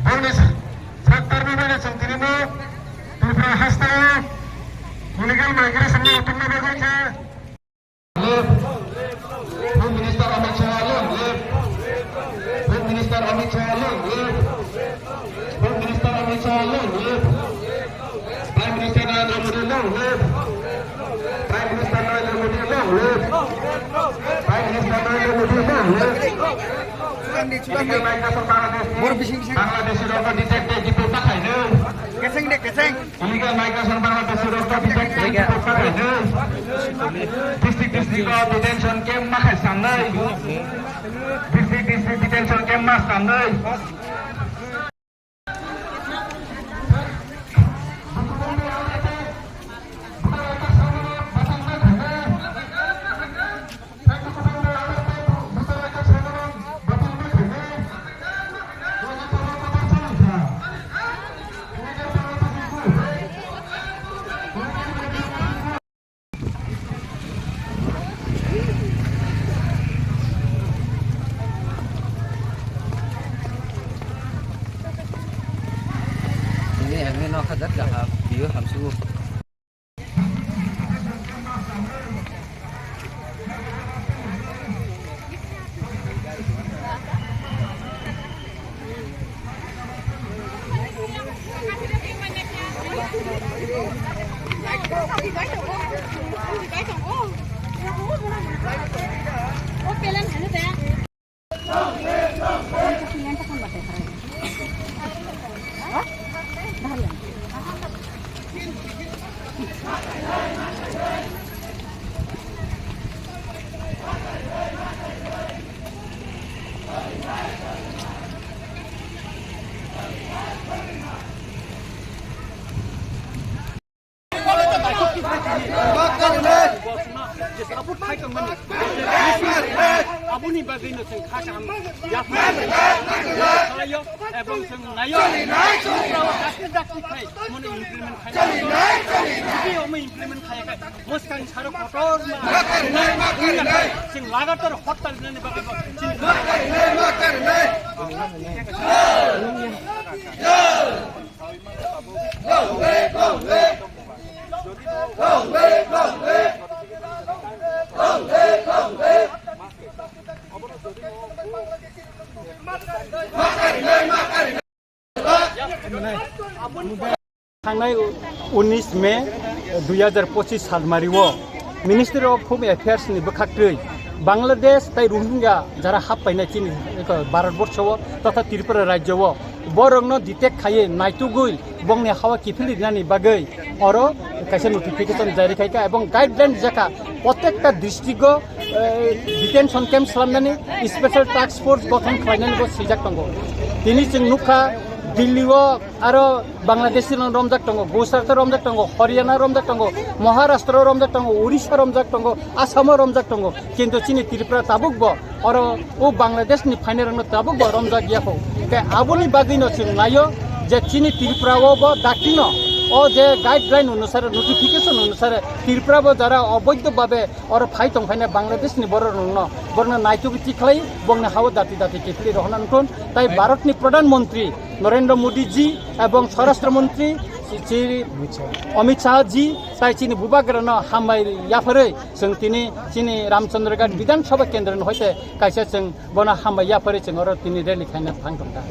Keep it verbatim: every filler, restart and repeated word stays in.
Bongni sak tarwi bai chwng tini bo Tripura hasteo illegal migration ni utukna bagwi khe Leave. Home Minister Amit Shah, long live. Home Minister Amit Shah, long live. Home Minister Amit Shah, long live. Prime Minister Narendra Modi, long live. Prime Minister Narendra Modi, long live. Prime Minister Narendra Modi, long live. Illegal migration Bangladesh ni, Bangladesh ni rokno detect de, detect ma khainai. Keseng de, keseng. Illegal migration Bangladesh rok detect khai, district district o detention camp ma khai sangnai. District district detention camp ma sangnai. Ini yang ini nokha dat jaha, biyo hamsu. Aboni bagwi no chwng kha kaham yapharwi khlaio, ebong chwng naio, dakti dakti khai mono implement khai. Jodi omo implement khai khe, mwskang saro kotor ma. Chwng lagatar hortal nani bagwi bo chini Thangnai unis May dui hazar pochis salmario Ministry of Home Affairs ni bwkhaktwi Bangladesh tai Rohingya jara hap painai chini, eko, Bharat Borso o totha Tripura rajyo o borokno detect khaiwi naitugwi bongni hawa kiphilwi rinani bagwi oro kaisa notification jari khaikha ebong guideline rijak kha protekta district o, eh, detention camp slamnani special task force gothon khlainani bo swijak tongo. Tini chwng nukha Delhi o aro Bangladeshi rok romjak tongo, Gujarat o romjak tongo, Haryana romjak tongo, Maharashtra romjak tongo, Orissa romjak tongo, Assam o romjak tongo, kintu chini Tripura tabuk bo oro o Bangladesh ni phainai rokno tabuk bo romjak ya kho. Tei aboni bagwi no chwng naio je chini Tripura o bo dakti no o je guideline onusare, notification onusare Tripura bo jara oboidho babe oro phai tong phaina Bangladesh ni borok rokno, borokno naitugwi tikhlai bongni hao dati dati kiphilwi rohorna nukun. Tai Bharat ni Pradhan Mantri Narendra Modi ji ebong Swarashtra Mantri Shri Amit Shah ji tai chini bubagra no hambai yapharwi chwng tini chini Ramchandra Ghat Bidhan Sabha Kendra ni hoite kaisa chwng bono hambai yapharwi chwng oro tini rally khaina thang tongkha.